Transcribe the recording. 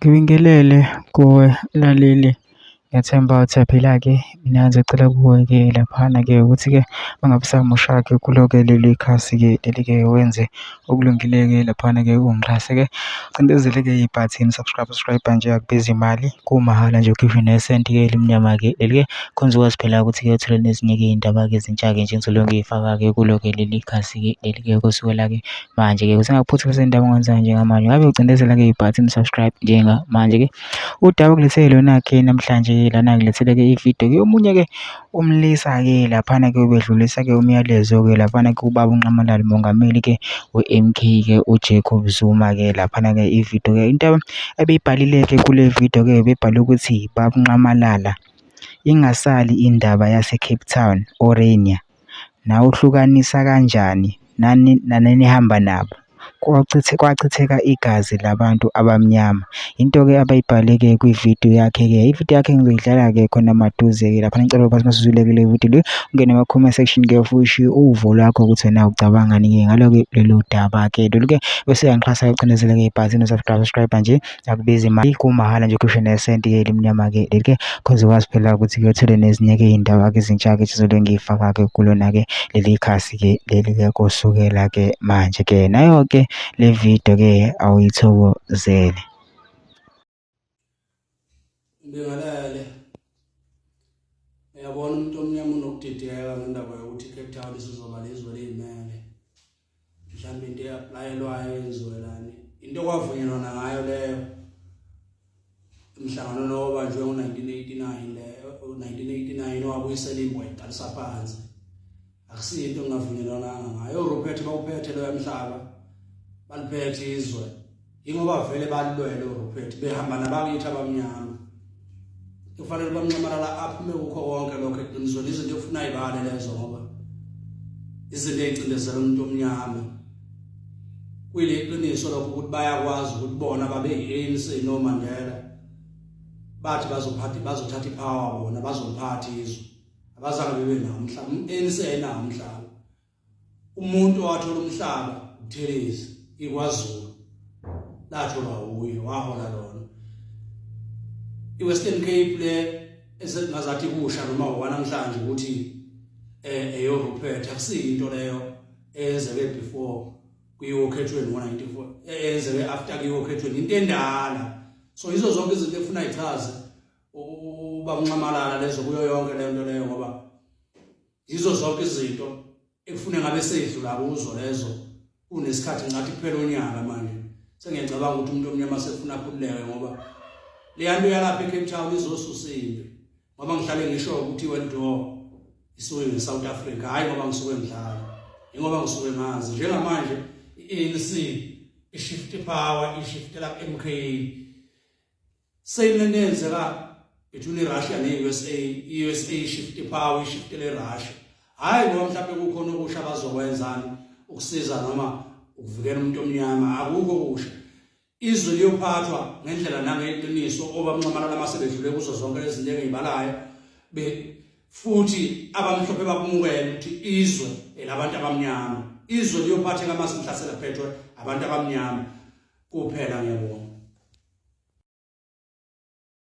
Ngibingelele kuwe laleli, ngiyathemba uthaphila-ke. Mina ngicela kuwe-ke laphana-ke ukuthi-ke bangabe samoshaki kulo-ke leli khasi-ke leli-ke wenze okulungile-ke laphana-ke ungixhase-ke. Ucindezele-ke ibhathini subscribe nje akubizi imali, kumahhala nje ukhiphe nesenti-ke elimnyama-ke leli-ke khona uzokwazi phela ukuthi-ke uthole nezinye-ke iy'ndaba-ke ezintsha-ke nje engizoloku ngiy'faka-ke kulo-ke leli khasi-ke leli-ke kusukela-ke manje-ke usengakuphuthumise iy'ndaba ongenzayo njengamanje, ngabe ucindezela-ke ibhathini subscribe njengamanje-ke. Udaba okulethele lona-ke namhlanje lana ngilethele-ke ividiyo-ke omunye-ke umlisa-ke laphana-ke ubedlulisa-ke umyalezo-ke laphana-ke ubaba uNxamalala umongameli-ke we-MK-ke uJacob Zuma-ke laphana-ke ividiyo-ke into ebeyibhalile-ke kule vidiyo-ke bebhale ukuthi baba uNxamalala, ingasali indaba yase-Cape Town Orania, nawuhlukanisa kanjani nanenihamba nabo, kwachitheka igazi labantu abamnyama. Into-ke abayibhale-ke kwividiyo yakhe-ke, ividiyo yakhe ngizoyidlala-ke khona maduze-ke laphana. Ngicela phakathi masizwile-ke le vidiyo le, ungene ema-comment section-ke futhi uvo lwakho ukuthi wena ucabangani-ke ngalo-ke lelo daba-ke lolu-ke, bese uyangixhasa-ke ucindezele-ke ibhathini subscribe nje akubizi imali, kumahhala nje ukhiphe nesenti-ke elimnyama-ke leli-ke khona uzokwazi phela ukuthi-ke uthole nezinye-ke iy'ndaba-ke ezintsha-ke ngizoloku ngiy'faka-ke kulona-ke leli khasi-ke leli-ke kusukela-ke manje-ke nayo-ke le vidiyo-ke awuyithokozele. Ngibingelele. Uyabona umuntu omnyama unokudideka ngendaba yokuthi iCape Town isizoba lizwe ley'mele. Mhlawumbe into eyapulayelwayo yenziwe lana. Into okwavunyelwana ngayo leyo umhlangano obanjwe ngo-1989 leyo, 1989 owabuyisela imbwa iqalisa phansi. Akusiyo into engavunyelwananga ngayo. uRupert bawuphethe loya mhlaba, baliphethe izwe. Ingoba vele balilwele uRupert behamba nabakithi abamnyama. Kufanele bamncamalala aphume kukho konke lokho eqinisweni. Izinto efuna ayibale lezo ngoba izinto ey'cindezela umuntu omnyama. Kuyile iqiniso lokho ukuthi bayakwazi ukuthi bona babe yi-ANC noMandela bathi bazothatha ipower bona bazoliphatha izwe. Abazange bebe nawo umhlaba. ANC ayinawo umhlaba. Umuntu owathola umhlaba uThelezi iKwaZulu latholwa uye wahola lona. I-Western Cape le esengazathi kusha noma wanamhlanje ukuthi eyoRupert akusiyo into leyo eyenzeke before kuyokhethweni ngo-94 eyenzeke after kuyokhethweni into endala. So yizo zonke izinto efuna ichaze ubaba uNxamalala lezo kuyo yonke le nto leyo ngoba yizo zonke izinto ekufune ngabe seyidlula kuzo lezo. Kunesikhathi ngathi kuphela unyaka manje sengiyacabanga ukuthi umuntu omnyama sefuna akhululeke ngoba leya nto yalapha eCape Town izosusile ngoba ngihlale ngisho ukuthi iWorld isuke ngeSouth Africa, hayi ngoba ngisuke ngidlala, ingoba ngisuke ngazi njengamanje i-ANC i-shift power i-shift la MK seyilento yenzeka between iRussia ne-USA. i-USA i-shift power i-shift le-Russia, hayi ngoba mhlawumbe kukhona okusha abazokwenzani ukusiza noma ukuvikela umuntu omnyama. Akukho kusha. Izwe liyophathwa ngendlela nangeqiniso obamncamalala masebedlule kuzo zonke lezi zinto engiyibalayo futhi abamhlophe bakumukela ukuthi izwe elabantu abamnyama. Izwe liyophatheka masimhlasela phethwe abantu abamnyama kuphela. Ngiyabonga.